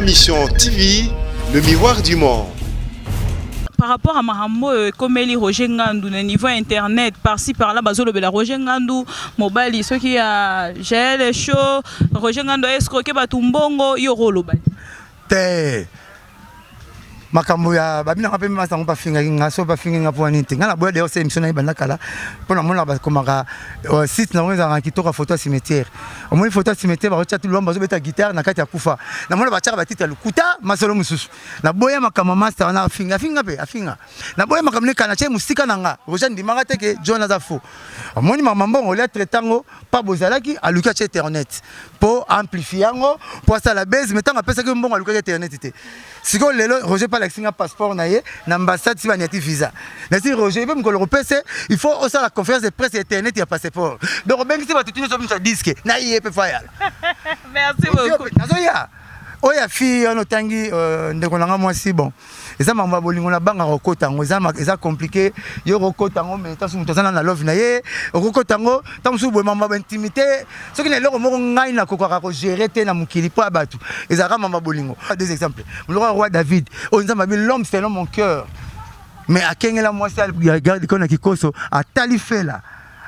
Ma Mission TV, le miroir du monde. Par rapport à makambo oyo ekomeli Roger Ngandu na niveau ya internet, par-ci par-là bazolobela Roger Ngandu mobali soki ya Jael Show, Roger Ngandu a escroquer bato mbongo, yo okoloba te? Makambo ya babinaka mpe masango, bafingaki nga so, bafingi nga mpo nini te. Nga naboya d'ailleurs se émission na ye banda kala, mpo namona bakomaka site nango ezalaka kitoko ya photo ya cimetière. Omoni photo ya cimetière, bakotia lwambo, azobeta guitare na kati ya kufa. Namona batiaka batitre ya lokuta, masolo mosusu. Naboya makambo master wana, afinga, afinga mpe afinga. Naboya makambo nekana tie mosika na nga. Roger ndimaka te ke John aza faux. Omoni mama mbongo olia traitango mpa bozalaki, aluki atie internet mpo amplifie yango, mpo asala base. Mais ntango apesaki mbongo, alukaki internet te. Sikoyo lelo Roger mpe alakisi nga passeport na ye na ambassade, si baniati visa. Nasi Roger mpe mokolo kopese, il faut osala conférence de presse internet ya passeport. Donc obengisi bato tino nyonso disque na ye mpe fayala. Merci beaucoup. Nazoya oyo ya fille wana otangi, ndeko na nga mwasi. Bon, eza makambo ya bolingo, nabangaka kokota yango, eza compliqué. Yo okokota yango, mais ntanso moto aza na love na ye, okokota yango ntango mosusu boye, makambo ya baintimité. Soki na eloko moko ngai nakokaka kogérer te na mokili mpo ya bato, ezalaka makambo ya bolingo. Deux exemples: moloko ya roi David oyo Nzambe abi "l'homme selon mon cœur", mais akengela mwasi ya garde na kikoso, atali fela,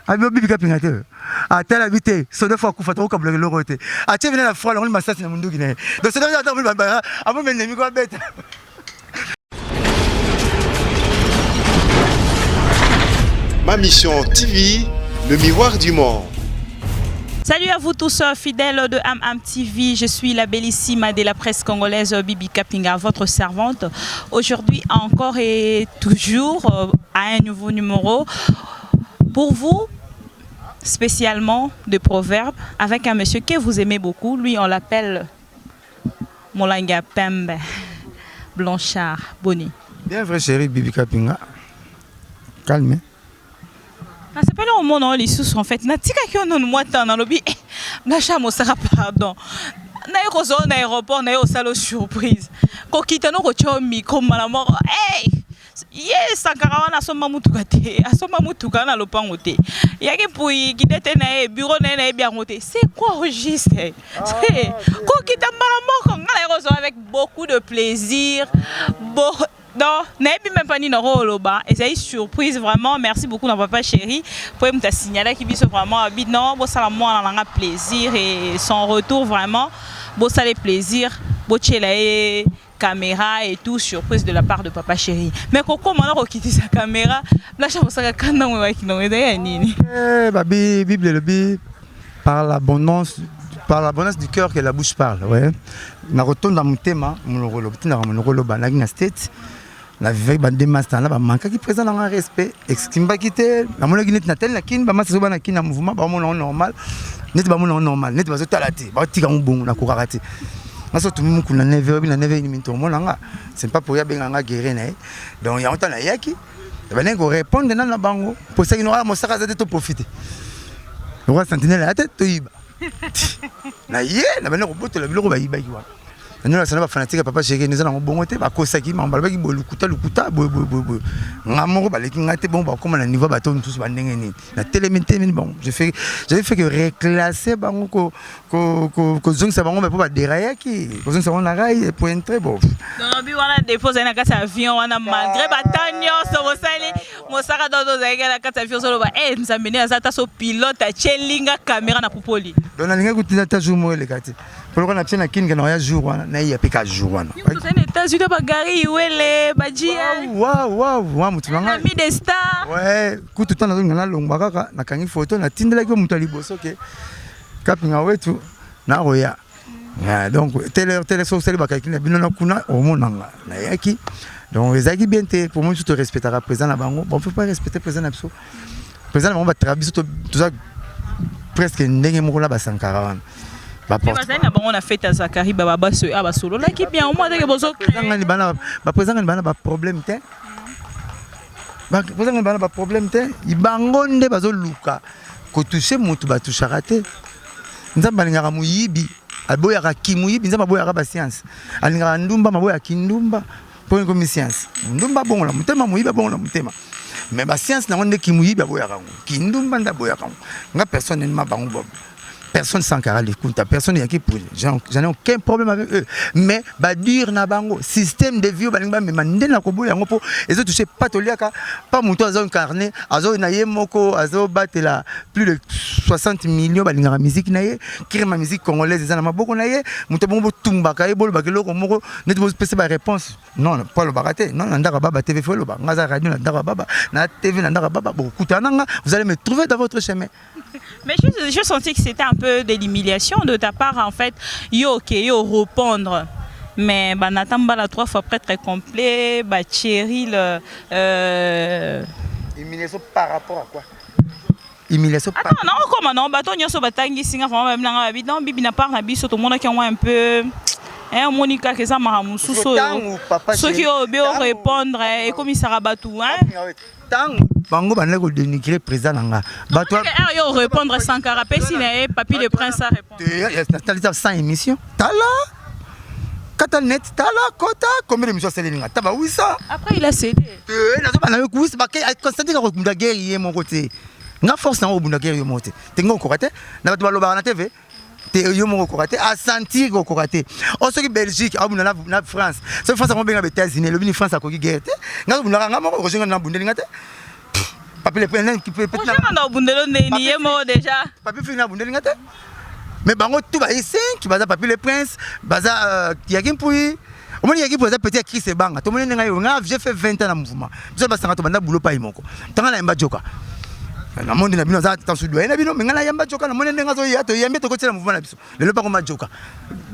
abi obibika pinga te, atala abi te soda fo akufa, tokokabulaka eloko te. Atie bina na froid, alongoli masasi na munduki na ye. Donc soda amo mendemi ko abeta. Ma Mission TV, le miroir du monde. Salut à vous tous, fidèles de Am Am TV. Je suis la bellissime de la presse congolaise, Bibi Kapinga, votre servante. Aujourd'hui encore et toujours à un nouveau numéro pour vous, spécialement de proverbes, avec un monsieur que vous aimez beaucoup. Lui, on l'appelle Molanga Pembe Blanchard Boni. Bien vrai, chérie Bibi Kapinga, calme. Nasepeli omona oyo lisusu. En fait, natikaki yo nanu mwa ntango, nalobi eh, Blanchard Mosaka, pardon, naye kozwa na aéroport, naye osala surprise, kokita no kotia yo micro mbala moko. Hey! Ye Sankara wana asomba mutuka te, asomba mutuka na lopango te, yaki mpui kide te na ye bureau na ye, nayebi yango te. C'est quoi au juste kokita mbala moko? Nga naye kozwa avec beaucoup de plaisir. Bo non, nayebi même pas nini nakoloba, ezali surprise vraiment. Merci beaucoup na papa chéri po ye moto asignalaki biso vraiment, abi non, bosala mwana na nga plaisir et son retour, vraiment bosala plaisir, botiela ye caméra et tout, surprise de la part de papa chéri. Mais kokoma na kokitisa caméra, Blanchard Mosaka, kanda ngo ebaki nango ezali ya nini? Eh, babi Bible elobi par l'abondance du cœur que la bouche parle. Ouais, nakotonda motema, monoko eloba, tindaka monoko eloba. Naki na state, navivaki bande master na bamankaki présent nanga respect, eskimbaki te. Namonaki neti natali na kini, bamasta so bana kini na mouvement, bamona yango normal, neti bamona yango normal, neti bazotala te, baotika yango bongo. Nakokaka te. Nga so tumi mokulu na 9, oyebi na 9 ini minute omona nga, c'est pas pour ye abenga nga guerrier na ye. Donc yango ntango nayaki, bandenge korépondre nano na bango, posaki no Mosaka aza te, toprofite lokola sentinelle aya te, toyiba na ye na bande kobotola biloko bayibaki wana. Nanyolasa na bafanatike ya papa chéri, eza nango bongo te. Bakosaki makambo, balobaki boye, lukuta, lukuta, boye boye boye boye. Nga moko baleki nga te bongo, bakóma na niveau bato mosusu bandenge nini. Natelemi telemi bango, j'avais fait que reclasser bango, kozongisa bango, mpo baderayaki, kozongisa bango na rail po entre bon. Lobi wana defo ozali na kati ya avion wana, malgré bata nyonso bosali, Mosaka dodo ozalaki na kati ya avion, ozoloba e Nzambe nde aza ata so pilote atielinga caméra na pupoli. Donc nalingaki kutina ata jour moko eleka te, poloko na tie na kini na oya jour wana, nayeya mpe ka jour wana. Ozali na États-Unis, bagari iwele bajia. Wa motu nanga ami des stars. Ouais, kutu ntango nazolinga nalongwa kaka, nakangi photo, natindelaki yo moto ya liboso ke Kapinga wetu nakoya. Donc telle heure, telle heure, osali bacalcul na bino na kuna, omonanga nayaki. Donc ezalaki bien te pour moi. Biso torespectaka président na bango. Bon, on peut pas respecter président na biso, président na bango batra biso, toza presque ndenge moko na basankara wana. Bazali na bango na fete ya Zakari bababaso basololaki bien, omoi teke bozo. Baprésident ngani bana baproblème te, baprésident ngani bana baproblème te. Bango nde bazoluka kotouche motu, batouchaka te. Nzambe alingaka moyibi, aboyaka kimoyibi. Nzambe aboyaka bascience, alingaka ndumba, maboyaka kindumba. Mpo ekomi science, ndumba abongola motema, moyibi abongola motema. Mais bascience nango nde kimoyibi aboyaka yango, kindumba nde aboyaka yango. Nga personnellement, bango Personne Sankara Likunta, personne Yaki Pouye. J'en ai aucun problème avec eux. Mais badire na bango, système de vie balingi bamema nde na koboya yango, mpo ezotouche pas toliaka pas. Moto azo incarné, azo na ye moko, azobatela plus de 60 millions balingaka musique na ye. Crème ya musique congolaise eza na maboko na ye. Moto bongo botumbaka ye, bolobaka eloko moko neti bopesa baréponse. Non, po alobaka te. Non, na ndako ya baba TV, faut eloba nga aza radio na ndako ya baba na TV, na ndako ya baba bokutana na nga, vous allez me trouver dans votre chemin. Mais je sentais que c'était un peu de l'humiliation de ta part, en fait. Yo, ok, yo, répondre. Mais bah, Nathan Bala, trois fois prêtre complet, bah, Thierry, le, Humiliation par rapport à quoi? Humiliation par Attends, non, comment non? Bato nyonso batangisi nga vraiment, même nanga babi non bibi na part na biso to mona ki un peu, hein, omoni kaka eza makambo mosusu oyo Ntango papa soki oyo obi orépondre, ekomisaka bato, hein. Ntango bango bandaki kodénigrer président na nga, bato Heure yo répondre Sankara apesi na ye, Papi le Prince a répondre. Natalisa 100 émission, tala kata net, tala kota combien d'émission asaleli nga, ta ba 800. Après il a cédé. Nazoba na yo kusi Constantin kobunda guerre ye moko te. Nga force nango kobunda guerre yo moko te, te nga okoka te na bato balobaka na TV te. Yo moko okoka te, asentir okoka te. O soki Belgique abunda na France, soki France yango obenga ba États-Unis, elobi ni France akoki guerre te. Nga kobundaka nga moko, Roger nga nabundeli nga te. Papi le Roger na obundelo ndeni ye moko déjà. Papi Fili nabundeli nga te, mais bango tout baye 5 baza Papi le Prince, baza Yaki Mpui. Omoni Yaki Mpui aza petit ya Chris Ebanga. Tomoni ndenge yo nga, j'ai fait 20 ans na mouvement. Biso basanga, tobanda boulot pai moko. Tanga nayemba joka namoni na bino, aza tansu doyen na bino, mais ngai nayamba joka, namoni ndenge azoya, toyambi, tokotiela mouvement na biso. Lelo pakoma joka,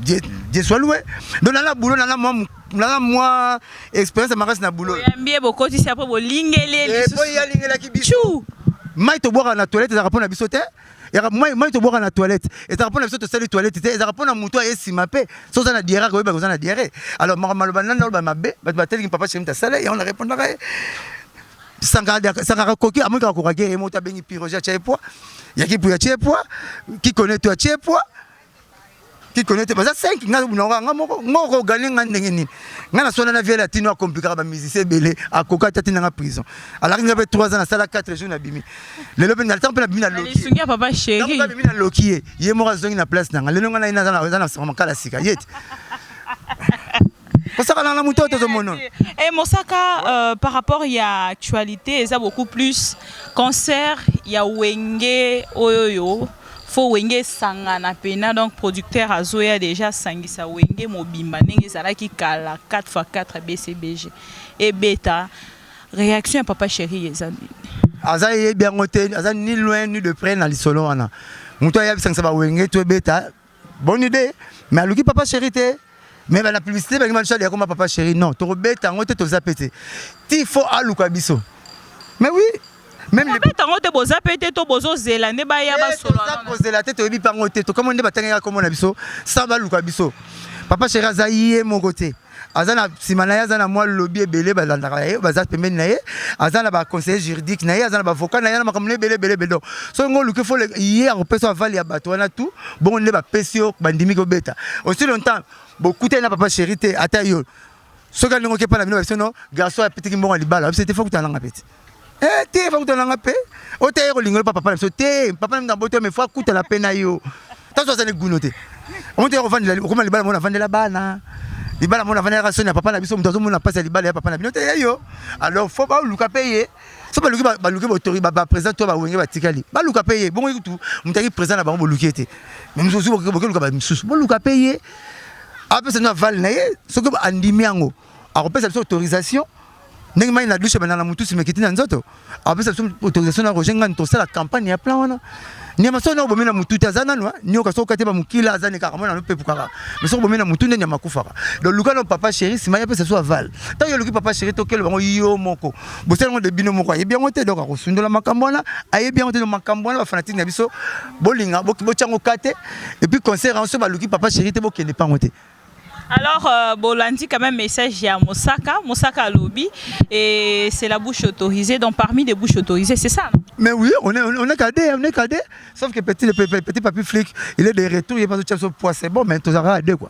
Dieu soit loué. Donc nana boulot, nana mwa expérience makasi na boulot. Oyambi ye, bokotisi, après bolingeli ye lisusu. Po ye alingelaki biso mai tobwaka na toilette, ezalaka mpo na biso te. Mai tobwaka na toilette ezalaka mpo na biso, tosali toilette te, ezalaka mpo na motu aye nsima. Mpe so oza na diarrhée, koyebaka oza na diarrhée. Alors makambo maloba nani aloba mabe, bato bateliki papa chéri tasala yango, na répondaka ye. Sankara koki amoni kaka koka guerre ye moto abengi Piroge atia ye poids, Yaki Puya atie ye poids, qui connaît to atie ye poids, qui connaît te. Baza 5, nga bunaka nga moko ngoko ogane nga ndenge nini? Nga naswana na viele atino akomplikaka bamusicien ebele, akoka te, atinanga prison. Alaki nga mpe 3 ans, nasala 4 jours, nabimi. Lelo mpe ntango mpe nabimi na loki. Lisungi ya papa chéri. Nabimi na loki, ye moko azongi na place na nga. Lelo nga na ye naza na makala sika ye te, kosakana na moto oyo tozomona. Et Mosaka, par rapport ya actualité, eza beaucoup plus concert ya Wenge oyoyo fo Wenge esangana pena. Donc producteur azoya déjà asangisa Wenge mobimba ndenge ezalaki kala, 4 x 4 BCBG ebeta. Réaction ya papa chéri eza nini? Aza yebi yango te, aza ni loin ni de près na lisolo wana. Moto ayebisangisa bawenge to ebeta, bonne idée, mais aluki papa chéri te. Mais bana publicité balingi banisala yakoma papa chéri. Non, tokobeta yango te, toza pe te ti faut aluka biso. Mais oui, même kobeta yango te, boza pe te, to bozozela nde baya basolola? Kozela te, toyebi mpango te. Tokamoni nde batangaka komona biso sans baluka biso. Papa chéri aza ye moko te, aza na nsima na ye, aza na mwa lobi ebele balandaka ye, baza pembeni na ye, aza na baconseiller juridique na ye, aza na bavocat na ye, na makambo na ebele ebele ebele. Donc soki ngo oluki, faut ye akopesa aval ya bato wana tu. Bongo nde bapesi yo, bandimi kobeta. Aussi longtemps bokutani na papa chéri te, ata yo soki alingi okepa na bino, babiso no garçon apetiki mbongo ya libala, biso te, faut kutana nanga peti te, faut kutana nanga mpe o te, ye kolinga yo pa papa na biso te. Papa na biso bote, mais faut akutana mpe na yo. Taso aza ne guno te, omoto ya kovandela okoma libala mona avandela bana libala mona avandelaka soni ya papa na biso. Moto azomona mpasi ya libala ya papa na bino te, ye yo. Alors faut baluka mpe ye. So baluki, baluki baautorité, baprésident to bawenge batikali, baluka mpe ye. Bongo kutu moto aki président na bango, boluki ye te, mais mosusu bokeluka bamisusu, boluka mpe ye, apesa no aval na ye. Soki andimi yango, akopesa biso autorisation. Ndenge mai na douche ebanda na motu, nsima ekiti na nzoto, akopesa biso autorisation na Roger Ngani, tosala campagne ya plan wana. Nyama soki na obomi na motu te, aza nanu nioka. Soki okati bamokila, aza ne kaka mona nopepu kaka, mais soki obomi na motu nde nyama akufaka. Donc luka no papa chéri, nsima ye apesa biso aval. Ntango yo oluki papa chéri, tokele bango yo moko, bosala yango de bino moko. Ayebi yango te, donc akosundola makambo wana, ayebi yango te. Donc makambo wana, bafanatique na biso, bolinga botya yango ka te. Et puis concert yango, so baluki papa chéri te, bokende pango te. Alors, Bolandi quand même message ya Mosaka, Mosaka alobi, et c'est la bouche autorisée, donc parmi les bouches autorisées, c'est ça, non? Mais oui, on est cadet, on est cadet. Sauf que petit, le petit, petit papy flic, il est de retour, il est pas de poids, c'est bon, mais tout ça, deux quoi.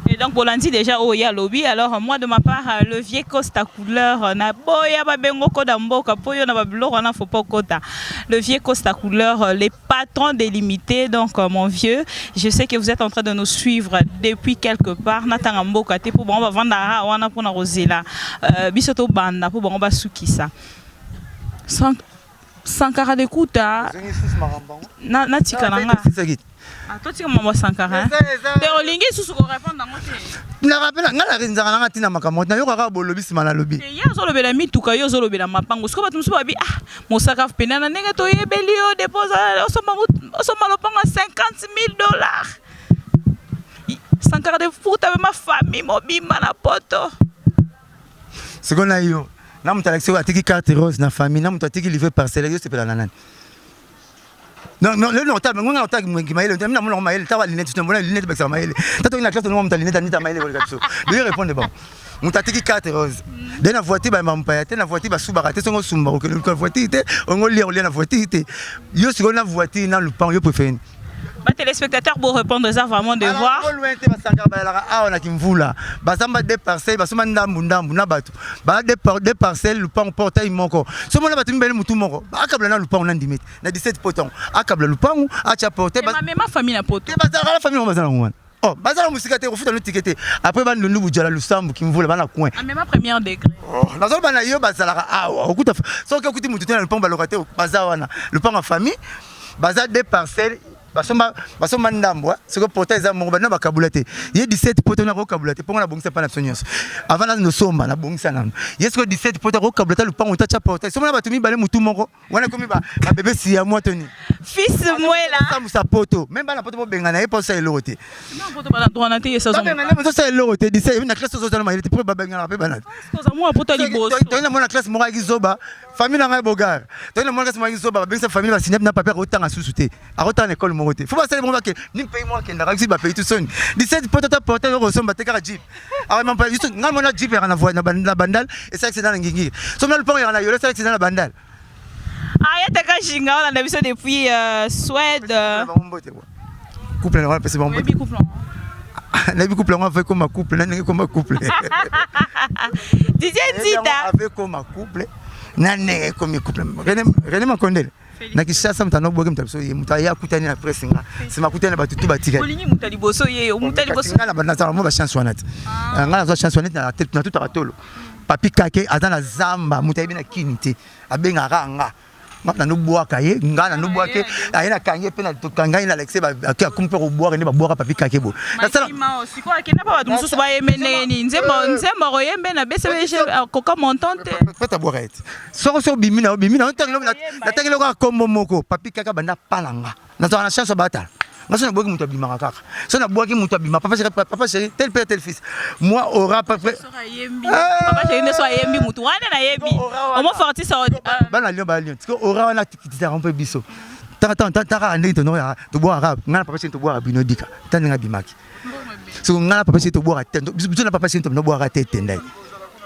Et donc bolandi déjà oyo ya lobi. Alors moi, de ma part, le vieux Costa Couleur, na boya babengo koda mboka po yo na babiloko wana, faut pas kota. Le vieux Costa Couleur, les patrons délimité. Donc mon vieux, je sais que vous êtes en train de nous suivre depuis quelque part. Natanga mboka te po bango bavanda wana mpona kozela biso tobanda po bango basukisa. Sankara Dekuta, natika na nga totika mambo ya Sankara te. Olingi lisusu korépondre yango te? Narapela ngai, narinzaka nanga ntina makambo, nayokaka bolobi, nsima nalobi. Ye azolobela mituka, yo ozolobela mapango. Sikoyo bato mosusu babi: "Ah, Mosaka pena na ndenge toyebeli yo, depose osomba lopango ya 50 000 $." Sankara Defuta ma famille mobimba na poto. Sikoyo na yo na moto alakisi oyo atiki carte rose na famille, na moto atiki livre parcelle, yo sepela na nani? Non, non, lelo otala ngonga, otala mayele, mina mona mayele, tawa lunette, mona lunette bakisa mayele. Tato na classe, moto lunette anita mayele koleka biso. Doyo répondre bon. Moto atiki carte rose. De na voiture ba mampaya te, na voiture basubaka te, songo sumba okende luka voiture te, ongo lia olia na voiture te. Yo sikoyo na voiture na lupango, yo préféré? Batéléspectateurs, pour répondre, eza vraiment devoir. Loin te, basangaka, bayalaka awa na Kimvula, basamba deux parcelles, basomba ndambu ndambu na bato baa deux parcelles, lupango, portail moko. So mona bato mibale, mutu moko akabla na lupango na ndimi te na 17 potango akabla lupango, atya portail. Mema famille na poto. Bazalaka na famille moko, bazala ngo wana. Oh, bazala mosika te, kofuta no tike te. Après bandundu, bujala, Lusambu, Kimvula, bana coin. Amema premier degré. Oh, nazoloba na yo, bazalaka awa. Okuta soki okuti mutu te na lupango, baloka te, baza wana lupango ya famille, baza deux parcelles, basomba, basomba ndambo. Soki portail eza moko, bana bakabula te. Ye 17 poto nakokabula te mpongo nabongisa mpa na biso nyonso. Avant nazosomba, nabongisa nano. Ye soki 17 poto akokabula ta lupango, tatya portail, somona bato mibale, mutu moko wana ekomi babebe siya mwa toni. Fils Mwela. Sambusa poto même bana poto bobengana ye mpo osala eloko te. Babengana, osala eloko te. 17 na classe ozozala mayele te mpo babenganaka mpe bana. Toyei na mona classe moko ayaki zoba, famille na ngai bogar. Toyei na mona classe moko ayaki zoba, babengisa famille, basinya na papier, akotanga susu te, akotanga na ekole moko te. Fo basali bango bake ni pays moko akendaka si bapays tu soni. 17 poto ta portail okosomba te, kaka jeep. Ngai mona jeep yaka na Bandal, esala accident na Ngingiri. So mona lupango yaka na Yolo, esala accident na Bandal. Ayataka jinga olanda biso depuis Suède. Couple na wana pesi bango. Nayebi couple yango ave koma couple na ndenge koma couple. Didier Nzita. Ave koma couple na ndenge ekomi couple. René Makondele na Kinshasa, moto anobwaki moto biso, ye moto aye akutani na presse, nga nsima akutani na bato tu batikali. Olingi moto ya liboso, ye moto ya liboso. Nga nazala mo bachance wana te. Nga nazwa chance wana neti natutaka tolo. Papi Kake aza na zamba, moto ayebi na kini te, abengaka nga, nga nanobwaka ye, nga nanobwake aye, nakangi ye mpe tokangai na Alexe, akomi mpe kobwaka nde babwaka Papi Kake boye. Sikoyo akenda mpa bato mosusu bayembe ndenge nini? Nzembo akoyembe na BCBG, akoka montant te. Pete abwaka ye te. Soko so obimi na obimi na natangeli kaka kombo moko, Papi Kaka banda palanga. Nazalaka na chance ya batala nga. So nabwaki moto abimaka kaka, so nabwaki moto abima. Papa chéri, papa chéri, tel père tel fils, moi aura papa chéri nde so ayembi motu wana nayebi omo fortisa. Bana Lion, ba Lion tiko aura wana kitisaka mpe biso. Taka ndenge tobwakaka, nga na papa chéri tobwaka bino dika ta ndenge abimaki. So nga na papa chéri tobwaka te, biso na papa chéri tobwaka te, etendai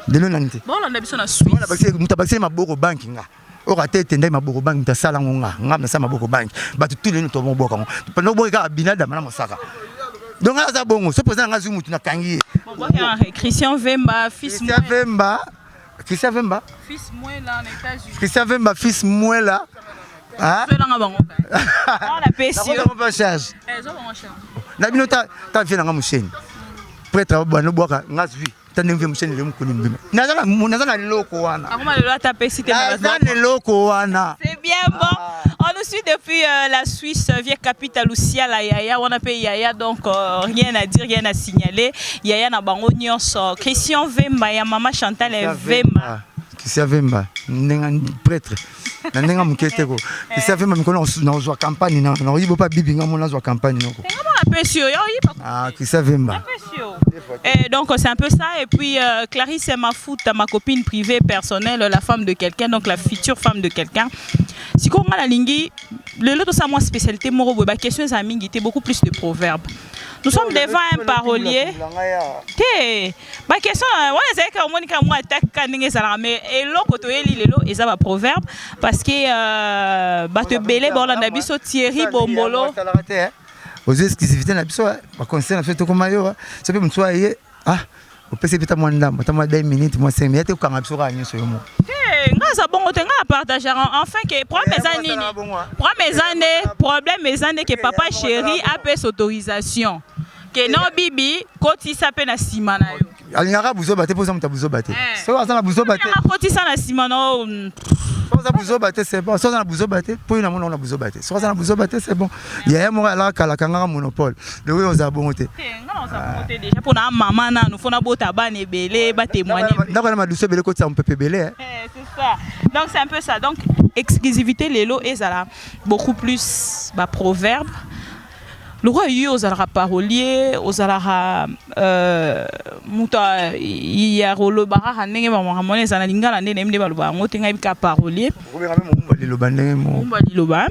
lelo nani te. Bolanda biso na Suisse. Moto abakiseli maboko banki, nga oyo ate etendai maboko banki, moto asala yango, nga nasala maboko banki, bato tu lelo tobwaka yango, nobwaki kaka binadama na Mosaka. Donc nga aza bongo, so président nga azwi motu, nakangi ye. Christian Vemba, fils. Christian Vemba, Christian Vemba. Fils Mwela na États-Unis. Christian Vemba, fils Mwela. Zwelanga bango napesi yo. Charge na bino ta vie nanga mosheni prêtre banobwaka nga zwi ta ndenge vie mosheni lelo mokoni mbima naza na eloko wana. Akoma lelo ata pesi te. Naza na eloko wana. C'est bien bon. On nous suit depuis la Suisse, via capitale Luciala Yaya, on appelle Yaya, donc rien à dire, rien à signaler. Yaya na bango nyonso. Christian Vemba, ya mama Chantal Vemba. Christian Vemba, ndenge prêtre na ndenge moke te ko Christian Vemba mikolo nazwa campagne naoyiba mpa bibi nga mo nazwa campagne noko. Apesi yo, yo yiba. Ah, Christian Vemba. Et donc c'est un peu ça. Et puis Clarisse Mafuta, ma copine privée personnelle, la femme de quelqu'un, donc la future femme de quelqu'un. Sikoyo nga nalingi lelo tosala mwa spécialité moko boye, baquestion eza mingi te, beaucoup plus de proverbes. Nous sommes devant un parolier te. Baquestion wana ezalaki, omoni kaka mwa attaque ka ndenge ezalaka, mais eloko toyeli lelo eza baproverbe, parce que bato ebele baolanda biso. Thierry Bombolo. Ozwi exclusivité na biso, baconseil na biso tokoma yo. So mpe mosusu aye, ah, opesi mpe ta mwa ndambo, ta mwa 2 minutes, mwa 5 minutes te, kokanga biso kaka nyonso yo moko. Te, nga aza bongo te. Nga na partageaka enfin ke problème eza nini? Problème eza nde ke papa chéri apesa autorisation ke no bibi kotisa mpe na nsima na yo. Alingaka buzoba te, mpo oza moto ya buzoba te. Soki aza na buzoba te. Kotisa na nsima na yo. Soki aza buzoba te, c'est bon. Soki aza na buzoba te, mpo yo namona na buzoba te. Soki aza na buzoba te, c'est bon. Yaya moko alaka kala, kangaka monopole. Donc oyo ozala bongo te. Nga na oza bongo te. Déjà mpona mama nanu, fo nabota bana ebele batémoigne. Ndako na madusu ebele, kotisa mopepe ebele. C'est ça. Donc c'est un peu ça. Donc exclusivité lelo ezala beaucoup plus baproverbe. Lokwa yo ozalaka parolier, ozalaka moto ya koloba kaka ndenge bamakambo wana eza na lingala, nde nayebi nde baloba yango te. Ngai kaka parolier. Liloba ndenge. Momba liloba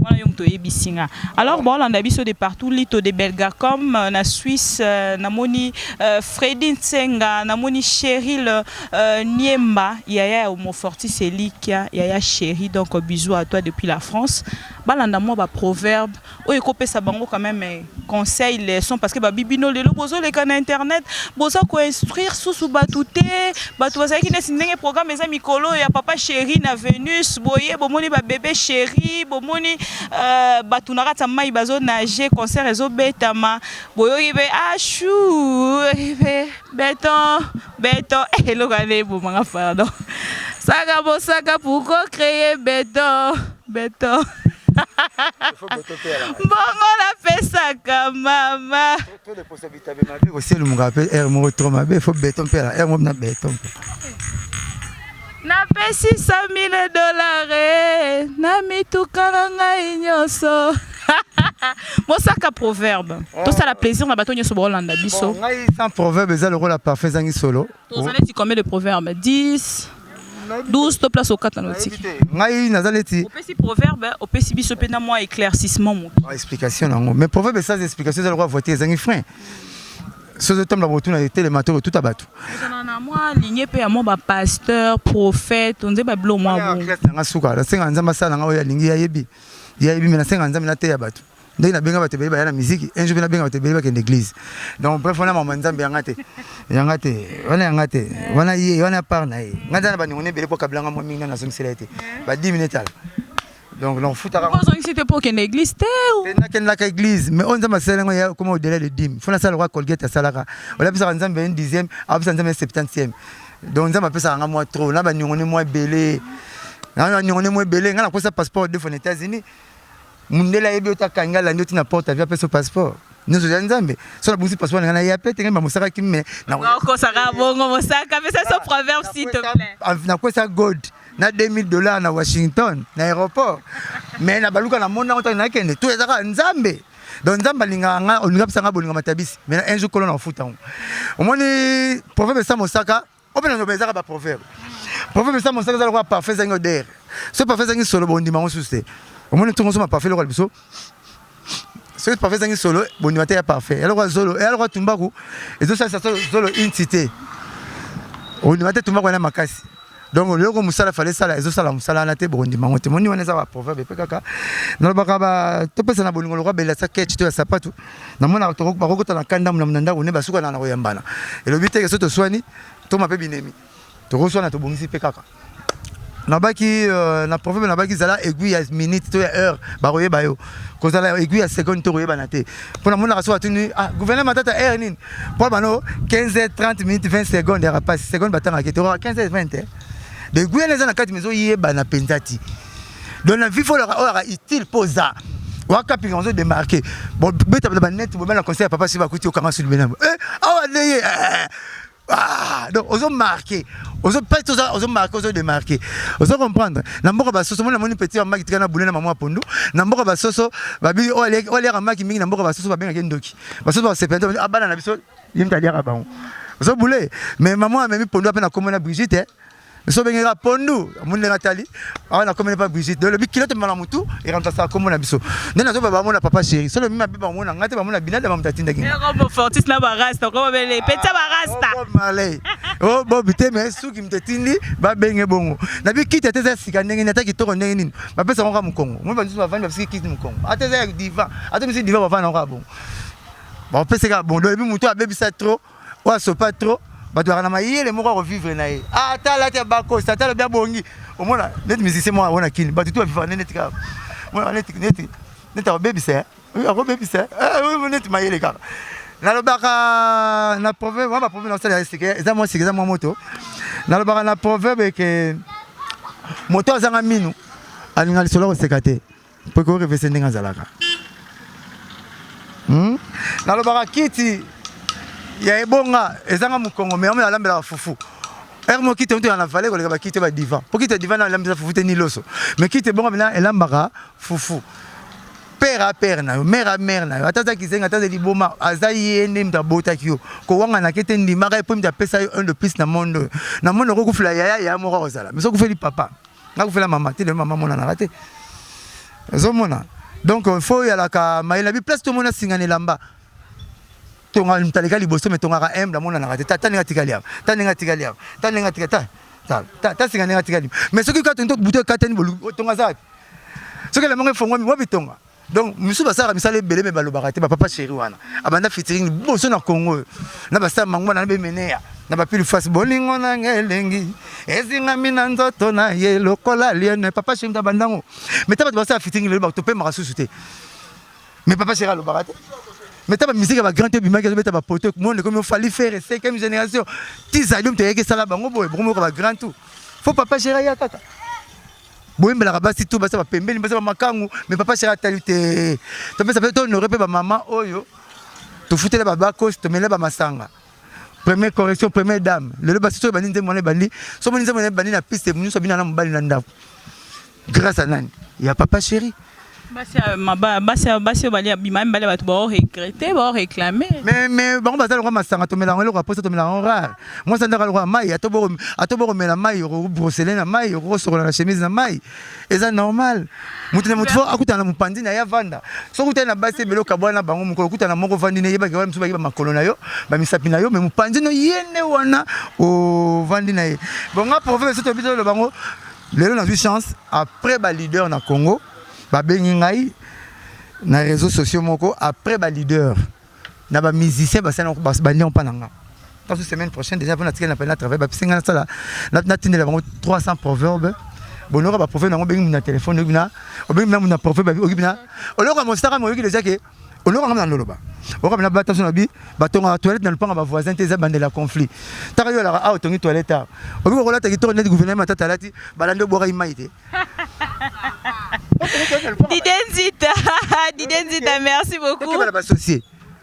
wana, yo moto oyebisi nga. Alors baolanda biso de partout, lito de Belgacom na Suisse, namoni Fredi Nsenga, namoni Cheryl Niemba, yaya ya Homofortis Elikia, yaya chéri. Donc bisous à toi depuis la France. Balanda mwa baproverbe oyo ekopesa bango quand même conseil, leçon, parce que babi bino lelo bozoleka na internet, boza koinstruire susu bato te. Bato bazalaki neti ndenge programme eza mikolo ya papa chéri na Venus boye, bomoni babebe chéri, bomoni bato na kati ya mai bazonage, concert ezobetama, boyoki mpe ashu mpe beton beton. Eloko wana ebomanga, pardon. Saka bosaka pour créer beton beton, mbongo napesaka mama. Oselumuka mpe aire moko trop mabe, faut beton mpe aire moko na beton mpe. Napesi 100 000 dollars na mituka na ngai nyonso. Mosaka, proverbe, tosala plaisir na bato nyonso baolanda biso. Ngai sans proverbe eza lokola parfum ezangi solo. Toza neti combien de proverbe? 10, 12 to place okata na otiki. Ngai naza neti Opesi proverbe, opesi biso mpe na mwa éclaircissement moke. Explication nango, mais proverbe sans explication eza lokola voiture ezangi frein. Soki ozotambola, botuna etelema to kotuta bato. Ozala na mwa ligne mpe ya mwa bapasteur, prophète, onze babilo mwa bongo. Nanga suka, nasenga Nzambe asala nanga oyo alingi. Yayebi, yayebi, mais nasenga Nzambe nateya bato ndenge nabenga bato ebele baya na miziki. Un jour mpe nabenga bato ebele bakende église. Donc bref, wana mama Nzambe, yanga te, yanga te wana, yanga te wana, ye wana part na ye. Ngai nza na baningo ebele mpo kabilanga mwa mingi, ngai nazongisela ye te ba 10 minutes ala. Donc nakofutaka. Ozongisi te mpo okende église te? Nakendaka église, mais oyo Nzambe asala yango ya koma au-delà de dîme. Fo nasala lokwa Colgate asalaka, olapisaka Nzambe un dixième, apesa Nzambe un septantième. Donc Nzambe apesaka nga mwa trop na baniongo ne mwa ebele, na baniongo ne mwa ebele. Ngai nakosa passeport deux fois na États-Unis. Mundele ayebi oyo takangi, alandi oti na porte avion, apesa passeport nyonso ya Nzambe. So nabongisi passeport na ngai, naya pe te. Ngai bamosaka kimi me. Okosaka bongo. Mosaka, pesa so proverbe, s'il te plaît. Nakwesa gold na 2000 $ na Washington na aéroport, mais na baluka na mona ngo ntango nakende to ezaka Nzambe. Donc Nzambe alingaka nga, olinga apesa nga bolingo matabisi, mais un jour kolo na kofuta yango. Omoni proverbe esa mosaka ope na loba, ezaka baproverbe. Proverbe esa mosaka eza lokola parfum ezangi odeur. So parfum ezangi solo, bondima yango susu te. Omoni ntongo so maparfum eloko ya liboso, soki parfum ezangi solo, bondima te ya parfum. Ya lokola zolo, ya lokola tumbaku ezosalisa zolo inti te, ondima te tumbaku wana makasi. Donc eloko mosala fale esala, ezosala mosala wana te, bokondima yango te. Moni wana eza baproverbe mpe kaka nalobaka topesa na bolingo lokwa belasa ketch to ya sapatu. Namonaka bakokota na kanda na ndako ne basuka na koyambana. Elobi teke so toswani, toma mpe binemi, tokoswana, tobongisi mpe kaka. Nabaki na proverbe, nabaki zala aiguille ya minute to ya heure, bakoyeba yo. Kozala aiguille ya seconde to koyebana te. Mpo namonaka so batuni: "Ah, gouverneur Matata, heure nini?" Mpo bano 15 h 30 minutes 20 secondes yaka pasi seconde, batangaka te 15 h 20. Donc aiguille wana eza na kati, mais ezoyebana mpenza ti. Donc na vie, fo oyo aka utile mpo oza wakapinga, ozo démarquer. Bon, beta na banete bobe na conseil ya papa, si bakuti okanga sulu bena awa nde ye. Ah, donc ozo marqué, ozo peut ozo marqué, ozo démarqué, ozo comprendre. Na mboka basoso, mona moni petit ya maki tika na bule na mama ya pondu. Na mboka basoso babi oyo aliaka maki mingi, na mboka basoso babengaki ndoki. Basoso basepela abana na biso, ye mutu aliaka bango, ozo bule. Mais mama amemi pondu ape na kombo na Brigitte. So obengeka pondu, amoni ndenge atali awa nakomeli pa Brigitte. Donc lobi kilo tomema na mutu eremplaçaka kombo na biso. Nde nazoba bamona papa chéri. So lobi mabe bamona ngai te, bamona binada bamoto atindaki nga. Comme Fortis na ba rasta, comme bele peta ba rasta. Oh, Bob Marley. Oh Bob te mais suki moto etindi babenge bongo. Na bi kiti ata eza sika ndenge nini, ata kitoko ndenge nini, bapesa yango kaka mokongo. Moi bazusu bavandi bapesiki kiti mokongo. Ata eza ya divan, ata misi divan bavanda yango kaka bongo. Bapesaka kaka bongo. Donc ebi moto abebisa trop, oyo asopa trop, bato baka na mayele moko ya kovivre na ye. Ata alati ya bakosi, ata alobi abongi. Omona neti musicien moko aona kini, bato tu bavivaka nde neti kaka. Omona neti neti neti akobebisa eh. Akobebisa eh, neti mayele kaka. Nalobaka na proverbe, wana ba proverbe nasala ya sika, eza mwa sika, eza mwa moto. Nalobaka na proverbe ke moto azanga minu alinga lisolo koseka te. Po eko revese ndenge azalaka. Nalobaka kiti ya ebonga ezanga mokongo mais yango alambelaka fufu. Heure moko kiti yango na vallée koleka ba kiti ba divan. Po kiti ya divan na elambisa fufu te ni loso. Mais kiti ebonga mena elambaka fufu. Père a père na yo, mère a mère na yo. Ata aza kizenga, ata aza liboma, aza ye nde moto abotaki yo. Kowangana ke te, ndimaka ye po moto apesa yo un de plus na monde oyo. Na monde okokufela yaya, yaya moko akozala. Mais soki okufeli papa, nga kufela mama te, lelo mama amonanaka te. Ozomona? Donc il faut oyalaka mayele na bi place tomona singa na elamba. Tonga moto aleka liboso mais tongaka humble amonanaka te. Tata ndenge atikali awa, tata ndenge atikali awa, tata ndenge atikali ta ta ta ta singa ndenge atikali. Mais soki kaka tonto butu ekatani boluki tonga aza wapi? Soki elamba yango efongwami wapi tonga? Donc misusu basalaka misala ebele mais balobaka te. Ba papa chéri wana abanda featuring liboso na Congo oyo na basala mangwa na bemeneya na ba pile face bolingo na ngai elengi ezingami na nzoto na ye lokola liene. Papa chéri abanda yango mais ta bato basala featuring lelo bato topemaka susu te. Mais papa chéri alobaka te. Mais ta ba musique ya ba grand ebimaki azobeta ba poto monde ekomi ofali faire cinquième génération ti zali moto ayaki esala bango boye bokomi ba grand tout. Faut papa chéri aya kaka. Boyembelaka basi to basi ba pembeni basi ba makangu mais papa chéri atali te. Topesa pe to honorer pe ba mama oyo tofutela ba bakos tomela ba masanga. Première correction, première dame. Lelo basi soki ebandi nzembo wana ebandi, soki omoni nzembo wana ebandi na piste nyonso abina na mobali na ndako. Grâce à nani? Ya papa chéri. Basi ya maba basi ya basi oyo balia bima mibale bato bao regretter bao réclamer. Mais bango baza lokola masanga tomela yango eloko ya posa tomela yango rare. Mwasi andaka lokola mai ata boko ata bokomela mai okobrosele na mai okosokola na chemise na mai eza normal. Moto na moto fo akutana na mopanzi na ye avanda. Soki okutani na basi ebele okabwana na bango mokolo okutana na moko ovandi na ye yebaki wana mosusu bayeba makolo na yo ba misapi na yo mais mopanzi no ye nde wana ovandi na ye. Bon nga proverbe soki toyebi toloba yango lelo nazwi chance après ba leader na Congo babengi ngai na réseaux sociaux moko après ba leader na ba musiciens basala bandi mpa na nga parce semaine prochaine déjà mpona tikali na pena travail bapesi ngai nasala natindela bango 300 proverbes bonoka ba proverbe nango obengi na téléphone oyoki na obengi na na proverbe oyoki na oloko mosaka moyoki déjà ke oloko ngam na loloba okoka na bata so na bi batongaka toilette na lupanga ba voisin te eza bandela conflit taka yo alaka awa otongi toilette awa okoki kokolata kitoko neti gouvernement matata alati balandi obwakaki mai te. Dide Nzita, Dide Nzita, merci beaucoup. Okeba na bassocié.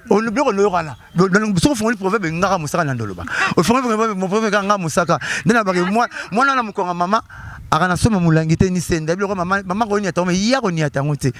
Biloko noyokana soki ofongoli proverbe ngaka mosaka na ndoloba ofongoli proverbe kaka nga mosaka nde na bake mwana wana mokonga mama aka na soma molangi te ni senda biloko mama mama koniata yango ya koniata yango te.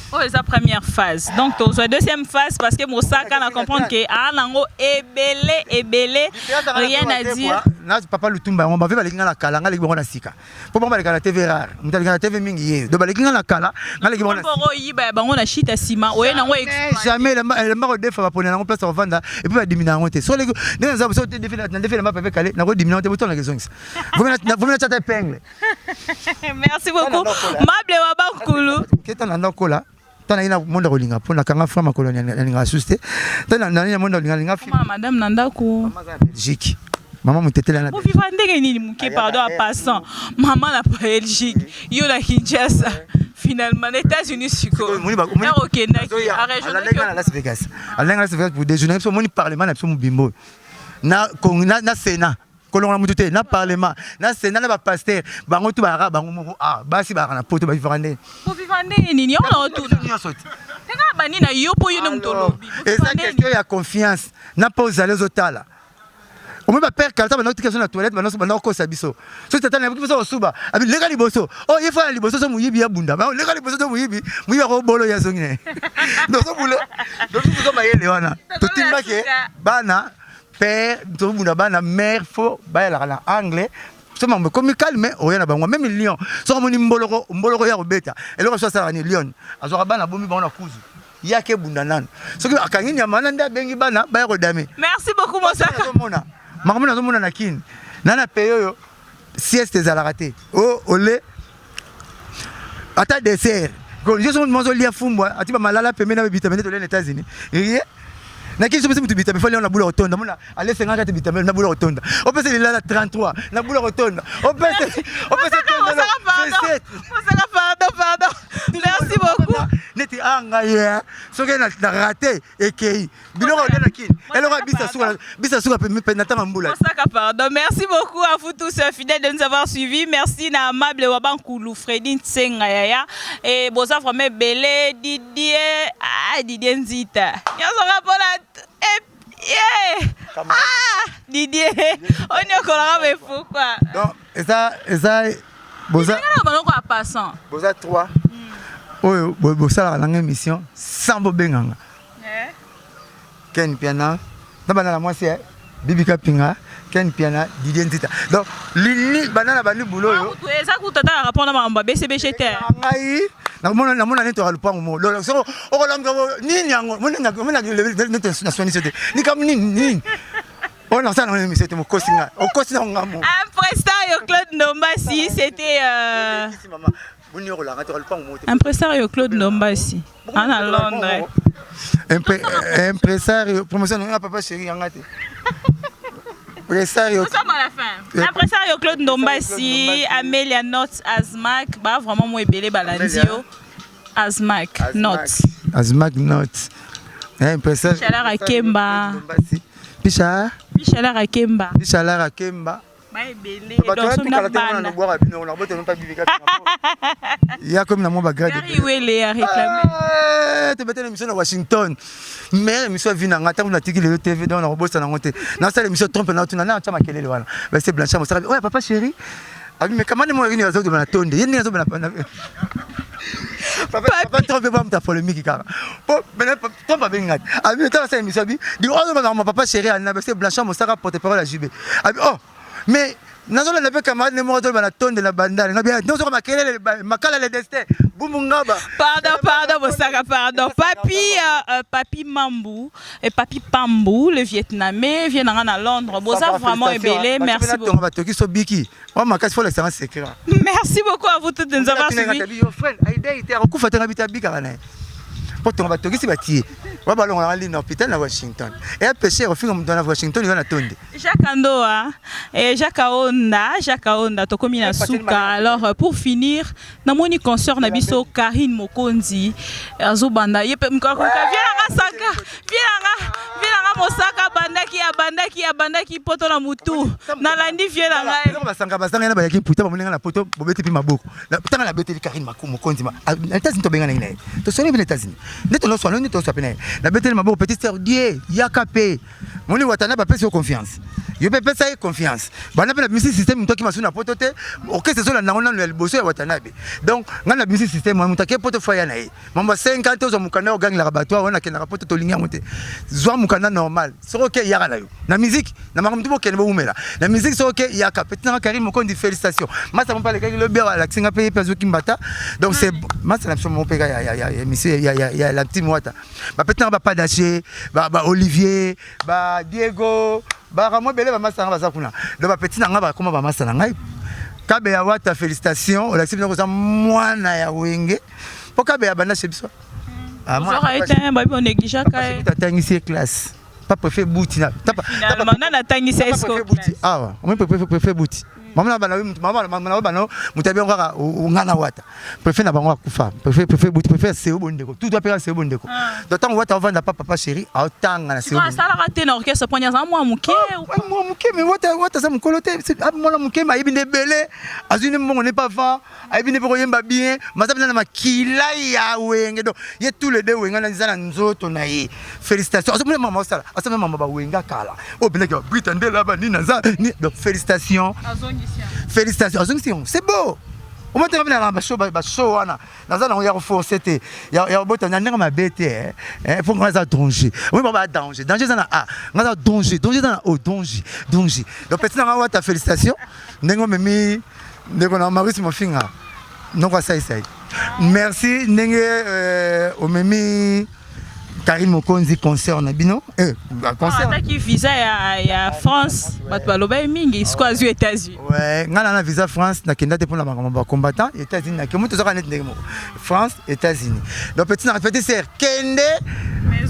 Oyo eza première phase donc tozwa deuxième phase parce que mosaka na comprendre que aa nango ebele ebele rien à dire. Na papa Lutumba yango bave baleki nga na kala nga leki bango na sika. Po bango baleka na TV rare. Moto aleka na TV mingi ye. Donc baleki nga na kala, nga leki bango na sika. Oyiba ya bango na shita sima, oye nango jamais elamba ko defa ba pona nango place kovanda et puis ba dimina yango te. So leki ndenge naza so te defa na defa elamba pepe kale nako dimina yango te botona kezongisa. Vomi na tata epingle. Merci beaucoup. Mable wa Bankulu. Keta na ndokola. Tana ina monde kolinga po nakanga franc makolo nalinga susu te. Tana na ina monde kolinga linga fi. Mama madame na ndako. Mama za Belgique. Mama mutetela na. Boviva ndenge nini muke pardon en passant. Mama na Belgique, yo na Kinshasa. Finalement, les États-Unis siko. Okendaki a région na Las Vegas. Alenga Las Vegas pour déjeuner biso moni parlement na biso mobimbo. Na na Sénat. Kolongola mutu te na parlement na sénat na ba pasteur bango tout bayaka bango moko ah basi bayaka na poto bavivaka ndenge bovivaka ndenge nini yango na otuna nyonso te ndenge bani na yo mpo yo nde moto olobi eza question ya confiance na mpo ozali ozotala omoni ba père kalata banda kotika biso na toilette banda banda kokosa biso soki tata na biso kosuba abi leka liboso oh ye fana liboso so moyibi ya bunda ba leka liboso so moyibi moyibi akobolo ya zongi na ye tozobule tozo mayele wana totimbake bana père tozobunda bana mère fo bayalaka na angle. So mambo ekomi calme, oya na bango. Même lion, soki omoni mboloko, mboloko ya kobeta eloko, so asalaka ni lion, azwaka bana, abomi bango na kuzu, yaki ebunda nanu. Soki akangi nyama wana, nde abengi bana baya kodame. Merci beaucoup, Mosaka. Nazomona makambo, nazomona na kini na pays oyo, sieste ezalaka te. O ole ata dessert, nyonso mozolia fumbwa, ati bamalala pembeni na bitame nde tolia na États-Unis. Rien na kini. So pesi mutu bitame, fali na bula kotonda, mona alesengaka te bitame na bula kotonda, opesi lilala 33 na bula kotonda, opesi opesi. Mosaka, pardon, pardon, merci beaucoup. Neti a ngai ye, soki na rate, ekei biloko olia na kini, eloko ya bisa suka, bisa suka pe na ntango mbula. Mosaka, pardon. Merci beaucoup à vous tous, fidèles, de nous avoir suivis. Merci na Amable Wabankulu, Freddy Nsenga Yaya. Et boza vraiment ebele, Didier, ah, Didier Nzita. Nyonso mpona eh, yeah. Ah, Didier, onyokolaka mefu quoi. Donc eza boza Ngana banoko ya passant. Boza 3 oyo bosalaka nanga émission sans bobenganga. Eh? Ken Piana na bana na mwasi, Bibika Pinga, Ken Piana, Didier Nzita. Donc lini bana na bandi bulo oyo. Eza kuta ta rapport na makambo ya BCBG te. Ngai namona neti oka lupango mo soko okolamka nini yango, neti naswanisi te, likambo nini nini oyo nasala nango émission te. Mokosi ngai, okosi na nga mo. Impresario Claude Ndombasi, c'était impresario Claude Ndombasi ana Londres. Impresario, promotion nanga, papa chéri yanga te, impresario. Nous sommes à la fin. Impresario Claude Ndombasi, Amelia Not Azmak, bah vraiment moi ebele balandi yo. Azmak Not. Azmak Not. Impresario. Chaleur Akemba. Pisha. Chaleur Akemba. Chaleur Akemba. Ba ebele. Bato Donc wana na tukala te mona bana. nobwaka bino na botelo mpa bibika ya komi na mwa bagrade. Gary Wele a réclamé. Tobetela émission na Washington, meilleure émission ya vie na nga. Ntango natiki Lelo TV, donc nakobosana yango te. Nasala émission trompe na tuna na atya makelele wana, base Blanchard Mosaka oyo papa chéri abi, mais kamane mo nini azobima na tonde ye, ndenge azobima na papa trompe ba mutu ya polémique kaka po trompe abengi te, abi ntango asala émission, abi di oyo ma papa chéri ana base Blanchard Mosaka, porte parole ya JB, abi oh, mais nazolanda mpe camarade ne moko azoloba na tonde na bandale, ngabi nozoka makelele makala le destin bumu ngaba. Pardon, pardon, Mosaka, pardon. Papi, Papi Mambu et Papi Pambou, le Vietnamais, vient à Londres. Boza vraiment ebele. Merci beaucoup. Batoki so biki wa makasi, fo lakisanga secret. Merci beaucoup à vous tous de nous avoir suivis. Yo frère aidei te, akokufa te, ngabi te, abikaka na ye mpo tonga batokisi batie wa balongolanga lini na hôpital na Washington, eya péché ofinga moto na Washington, yo na tonde. Jacques Andoa et Jacques Aonda, Jacques Aonda, tokomi na suka. Alors pour finir, namoni concert na biso Karine Mokonzi azobanda ye pe mukaka viens saka, viens Mosaka, bandaki abandaki abandaki poto na mutu. Nalandi vieux na ngai. Eloko basanga basanga na bayaki puta, bamoninga na poto, bobeti mpe maboko. Ntanga nabeteli Karine Mokonzi na États-Unis, tobenga nangi na ye, tosoni mpe na États-Unis nde tonoswana nde toswa mpe na ye, nabeteli maboko. Petite sœur die yaka mpe moni watana, bapesi yo confiance, yo mpe pesa ye confiance. Banda mpe nabimisi système, moto akima su na poto te, orchestre ezolanda yango nano ya liboso ya Watanabe. Donc ngai nabimisi système wana, moto ake poto fa ya na ye mambo ya 50, ozwa mokanda, ogangelaka bato awa nakendaka poto, tolingi yango te. Zwa mokanda normal, soki oke, yaka na yo na musique na makambo tu, bokende bowumela na musique. Soki oke, yaka petit nanga Karine Mokondi, félicitation. Masa mo mpe alekaki lobi awa, alakisi nga mpe, ye mpe azwaki mbata. Donc c'est masa na biso moko mpe ya émission ya la team Wata, bapeti nanga, bapadache, ba Olivier, ba Diego, bakamwa ebele, bamasa nanga baza kuna. Donc bapeti na nga bakoma bamasa na ngai. Kabe ya Wata, félicitation, olakisi bino koza mwana ya Wenge, mpo kabe ya banda chez biso. Babi onégligeaka. Atangisi ye classe pa préfet buti na Finalement nani atangisi esco? Buti awa, omoi préfet buti, mama na bana, mama na bana, moto abengo kaka nga na Wata, préfet na bango akufa, préfet buti, préfet ya seo bondeko, tout doit peka seo bondeko. Donc ntango Wata ovanda pa papa chéri, aotanga na seo. Asalaka te na orchestre poni aza mwa moke. Mwa moke, mais Wata aza mokolo te, mwana moke, mais ayebi nde ebele, azwi nde mbongo ne pa va, ayebi nde mpe koyemba bien, maza mpenza na makila ya Wenge. Donc ye tous les deux Wenge na eza na nzoto na ye. Félicitation, azomona mama osala, asala mama bawenga kala oyo mpendaki babrita nde la banini aza. Donc félicitation, félicitation, azongisi yango, c'est beau. Omoni te nga ba show ba show wana naza nango ya ko forcer te ya kobota na ndenge mabe te eh po nga za danger. Omoni ba danger, danger eza na A, nga za danger, danger eza na O, danger, danger. Donc petit na nga wata félicitations ndenge omemi ndeko na Maurice Mofinga noko asaisai. Merci ndenge euh, omemi Karine Mokonzi concert na bino eh, concert ataki visa ya, ya France bato balobaki mingi siko azwi États-Unis ouais nga na visa France nakenda te mpona makambo ba combattant États-Unis nake moto ozaka neti ndenge moko France États-Unis donc petit na petit sœur kende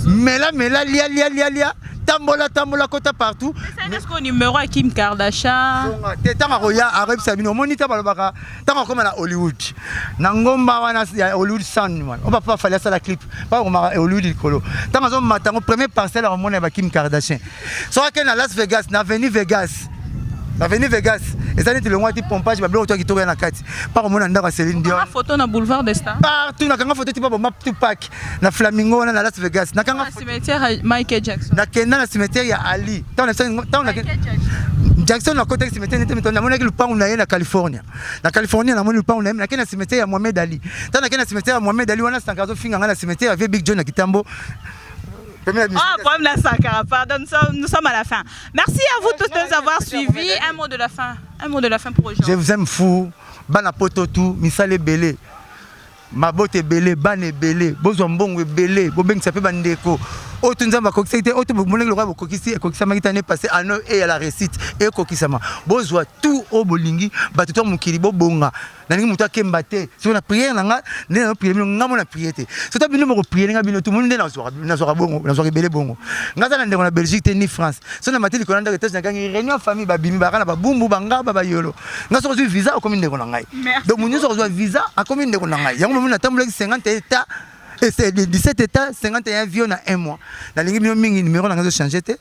mela mela lia lia lia lia tambola tambola kota partout est-ce numéro ya Kim Kardashian te ntango akoya akoyebisa bino omoni te balobaka ntango akoma na Hollywood na ngomba wana ya Hollywood Sun wana oyo papa Fally asala clip bakomaka Hollywood likolo ntango azomata yango premier parcelle akomona ya ba Kim Kardashian soki akende na Las Vegas na avenue Vegas na avenue Vegas eza neti longwa ti pompage babiloko to ya kitoko ya na kati pa komona ndako ya Céline Dion photo na boulevard des Stars partout nakanga photo ti baboma Tupac na Flamingo wana na Las Vegas nakanga cimetière Michael Jackson nakenda na cimetière ya Ali ntango na Jackson nakotaki cimetière nete mito namonaki lupangu na ye na California na Californie namoni lupangu na ye nakei na cimetière ya Mohamed Ali ntango nakei na cimetière ya Mohamed Ali wana Sankara azofinga ngai na cimetière ya vieux Big John na Kitambo. Ah, problème la Sankara, pardon, nous sommes à la fin. Merci à vous tous de nous avoir suivis. Un mot de la fin, un mot de la fin pour aujourd'hui. Je vous aime fou. Bana poto tout, misale ebele. Mabota ebele, bana ebele, bozwa mbongo ebele, bobengisa pe ba ndeko. Oyo tout Nzambe akokisaki te, oyo tout bomonaki lokola bokokisi, ekokisamaki te annee passee, annee oyo ya la réussite ekokisama. Bozwa tout oyo bolingi, bato to mokili bobonga. Nalingi moto akemba te. Soki na prière na nga, nde nazo prier bino, nga moko na prier te. Soki ata bino boko prier nga bino tout, omoni nde nazwaka, nazwaka bongo, nazwaka ebele bongo. Nga aza na ndeko na Belgique te ni France. Soki na mati likolo ya ndako etage nagangi réunion ya famille, babimi bayaka na ba Bumbu, ba Ngaba, ba Yolo. Nga soki ozwi visa okomi ndeko na ngai. Donc moto nyonso akozwa visa akomi ndeko na ngai. Yango bomoni natambolaki 50 etats et c'est 17 états 51 vieux na un mois. Nalingi bino mingi, numéro na ngai ezo changer te.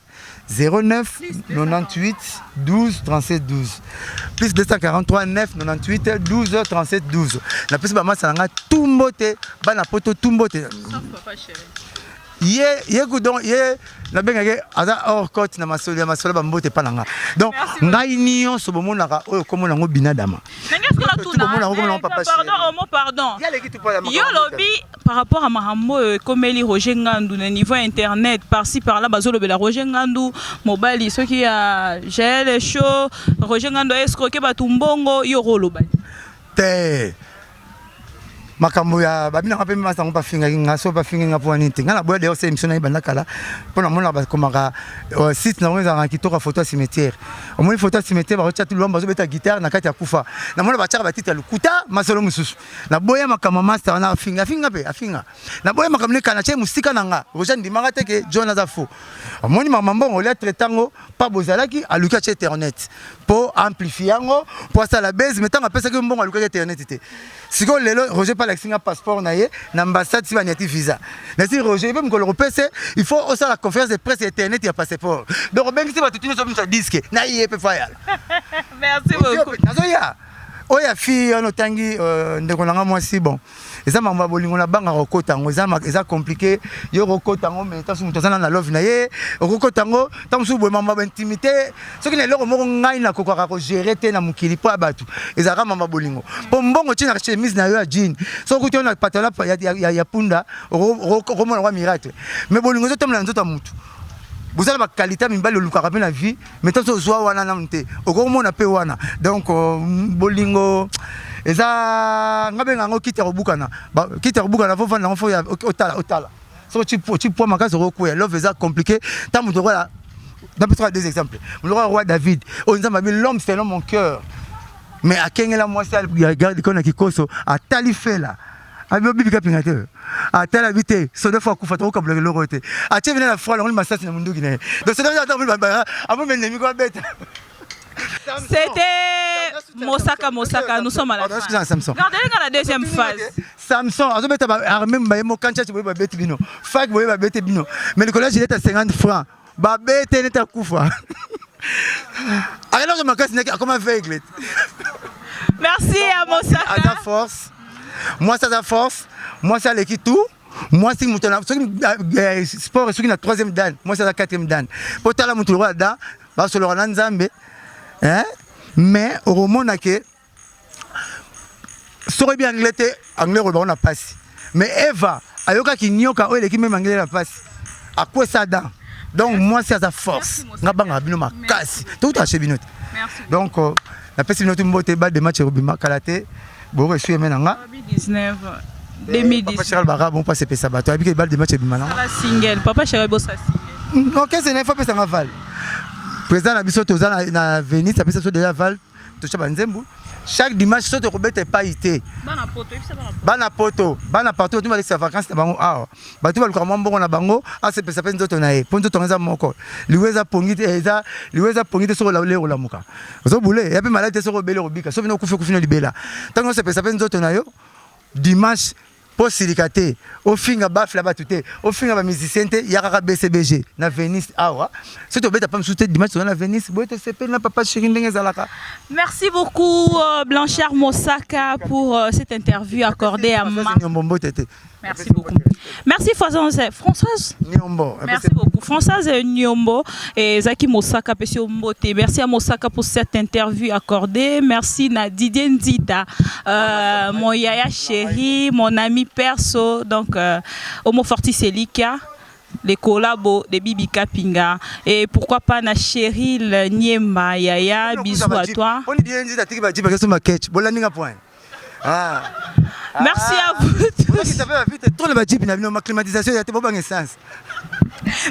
09 98 12 37 12 plus 243 9 98 12 37 12. Napesi ba masa na ngai tout mbote, bana poto tout mbote. Sauf papa chéri. Ye ye donc ye nabengaki aza hors cote na masolo ya masolo ba mbote epa na nga. Donc ngai nyonso bomonaka oyo komona yango binadama. Pardon, omo pardon. Yo lobi par rapport à makambo oyo ekomeli Roger Ngandu na niveau internet par-ci par-là bazolobela Roger Ngandu mobali soki ya Jael Show Roger Ngandu a escroquer bato mbongo yo okoloba te. Makambo ya babina nga mpe masa yango bafingaki nga so bafingi nga mpo nini te nga naboya d'ailleurs se émission na ye banda kala mpo namona bakomaka euh, site na bango ezalaka kitoko ya photo ya cimetière omoni photo ya cimetière bakotia tu lwamba azobeta guitare na kati ya kufa namona batiaka batitre ya lokuta masolo mosusu naboya makambo ya master wana afinga afinga mpe afinga naboya makambo ne kana tie mosika na nga roger ndimaka te ke john aza faux omoni mama mbongo olia traite yango pa bozalaki aluki atie internet mpo amplifie yango mpo asala base mais ntango apesaki mbongo alukaki internet te Sikoyo lelo Roger pe alakisi nga passeport na ye na ambassade si baniati visa. Nasi Roger pe mokolo kopese il faut osala conférence de presse internet ya passeport. Donc obengisi bato tino sobimisa disque na ye pe fayala. Merci beaucoup. Nazoya. Oyo ya fille wana otangi euh, ndeko na nga mwasi bon eza makambo ya bolingo na bangaka kokota yango eza eza compliqué yo okokota yango mais ntango moto aza na love na ye okokota yango ntango mosusu boye makambo ya intimité soki na eloko moko ngai nakokaka kogere te na mokili mpo ya bato ezalaka mama bolingo mpo mbongo tie na chemise na yo ya jean soki okuti yo na patala ya, ya, ya, ya punda okomona kwa miracle mais bolingo ezotambola na nzoto ya motu bozala bakalite ya mibali olukaka mpe na vie mais ntanso ozwa wana nanu te okomona mpe wana donc euh, bolingo eza nga benga yango kiti ya kobukana kiti ya kobukana fo fanda yango fo otala otala soki oti poids makasi okokwea love eza compliqué ntango moto lokola napesaka deux exemples moto lokola roi david oyo nzambe abi l'homme selon mon cœur mais akengela mwasi ya garde corps na kikoso atali fela abi obibi kapinga te atali abi te soda fo akufa tokokabolaka eloko te atie bina na froid alongoli masasi na monduki na ye donc soda amoni ennemi ko abeta C'était Mosaka Mosaka, nous sommes à la fin. Samson. Regardez la deuxième phase. Samson, azobeta ba armée mbaye mo kancha boye babeti bino. Fak boye babeti bino. Mais likolo ya gilet 50 francs. Babete neta kufa. Akenda makasi naki akoma aveugle. Merci à Mosaka. Aza force. Moi ça force. Moi ça aleki tout. Mwasi moto na soki eh, sport soki na troisième dan, mwasi aza quatrième dan. Po tala moto lokola dan basololaka na nzambe hein? Mais okomona ke Soki oyebi anglais te, anglais koloba ngo na pasi. Mais Eva ayokaki nyoka oyo eleki meme anglais na pasi. Akwesa Adam. Donc mwasi aza force. Nga bangaka bino makasi. Tokutaka chez bino te. Donc euh, napesi bino tu mbote ba de match ekobima kala te. Boko essuyer me na nga. 19 2010. Papa Charles Bara bon passe pesa bato. Abiki balle de match ebima na nga. Single. Papa Charles bosa single. Non, qu'est-ce que faut pesa nga val. Président na biso toza na, na Venise apesa biso déjà val. Tosha ba nzembo. Chaque dimanche soki tokobeta epai te. Bana poto, bana partout bato balekisa vacances na bango awa. Bato balukaka mwa mbongo na bango asepesa mpe nzoto na ye mpo nzoto yango eza moko. Liwa eza pongi te, eza liwa eza pongi te soki olali okolamuka. Ozobule ya mpe maladi te soki obeli okobika. Soki okufi okufi na libela. Ntango osepesa mpe nzoto na yo dimanche mpo osilika te, ofinga bafle ya bato te, ofinga ba musicien te, ya kaka BCBG na Venise awa. Soki tobeta pa mosusu te dimanche toza na Venise, boye tosepeli na papa chéri ndenge ezalaka. Merci beaucoup euh, Blanchard Mosaka pour euh, cette interview accordée à ma. Merci beaucoup. Merci Françoise. Françoise Nyombo. Merci beaucoup. Françoise Nyombo et Zaki Mosaka Pesio Mbote. Merci à Mosaka pour cette interview accordée. Merci na Didier Nzita, euh, mon yaya chéri, mon ami perso. Donc, euh, Homo Fortis Elika les collabos de Bibi Kapinga et pourquoi pas na Cheryl Niema Yaya bisous à toi. On dit Nzita tiki ba jiba keso maketch. Bolandinga point. Ah. Merci à vous tous. Trop le jeep na bino ma climatisation ya te bobanga essence.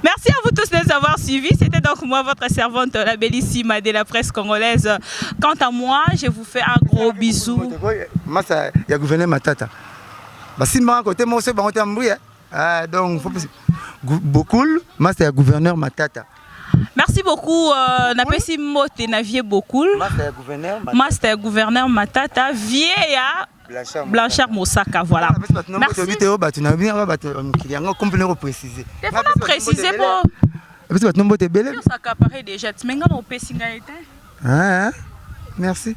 Merci à vous tous de nous avoir suivis. C'était donc moi, votre servante, la bellissima de la presse congolaise. Quant à moi, je vous fais un gros bisou. Massa, il y a gouverneur Matata. Basimba côté moi c'est bango te mbouya. Ah donc faut beaucoup massa ya gouverneur Matata. Merci beaucoup euh, napesi mbote na vieux Bokul. Master gouverneur Matata. Master gouverneur Matata vieux ya Blanchard, Blanchard Mosaka voilà. Merci. Bato na bino bato mokili yango complet ko préciser. Te faut préciser po. Apesi bato mbote ebele. Yo s'accaparer déjà, mais nga na opesi ngai te. Ah, merci.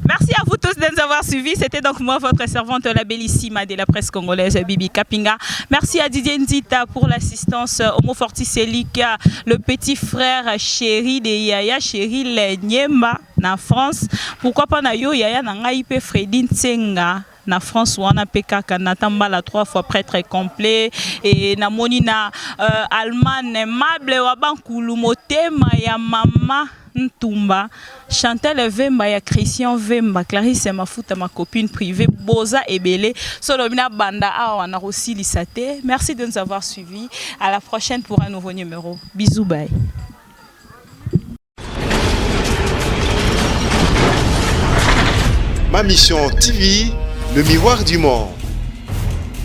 Merci à vous tous de nous avoir suivis. C'était donc moi, votre servante, la bellissima de la presse congolaise, Bibi Kapinga. Merci à Didier Nzita pour l'assistance, Homo Fortis Elika, le petit frère chéri de Yaya, chéri Nyemba, na France. Pourquoi pas na yo, Yaya, na ngai pe Freddy Nsenga. Na France wana pe kaka Nathan Mbala trois fois prêtre complet et na moni na euh, Allemagne aimable wa bankulu motema ya mama Ntumba Chantal Vemba ya Christian Vemba Clarisse Mafuta ma copine privée Boza ebele solo bina banda awa na kosilisa te. Merci de nous avoir suivis, à la prochaine pour un nouveau numéro, bisous bye. Ma Mission TV, le miroir du monde.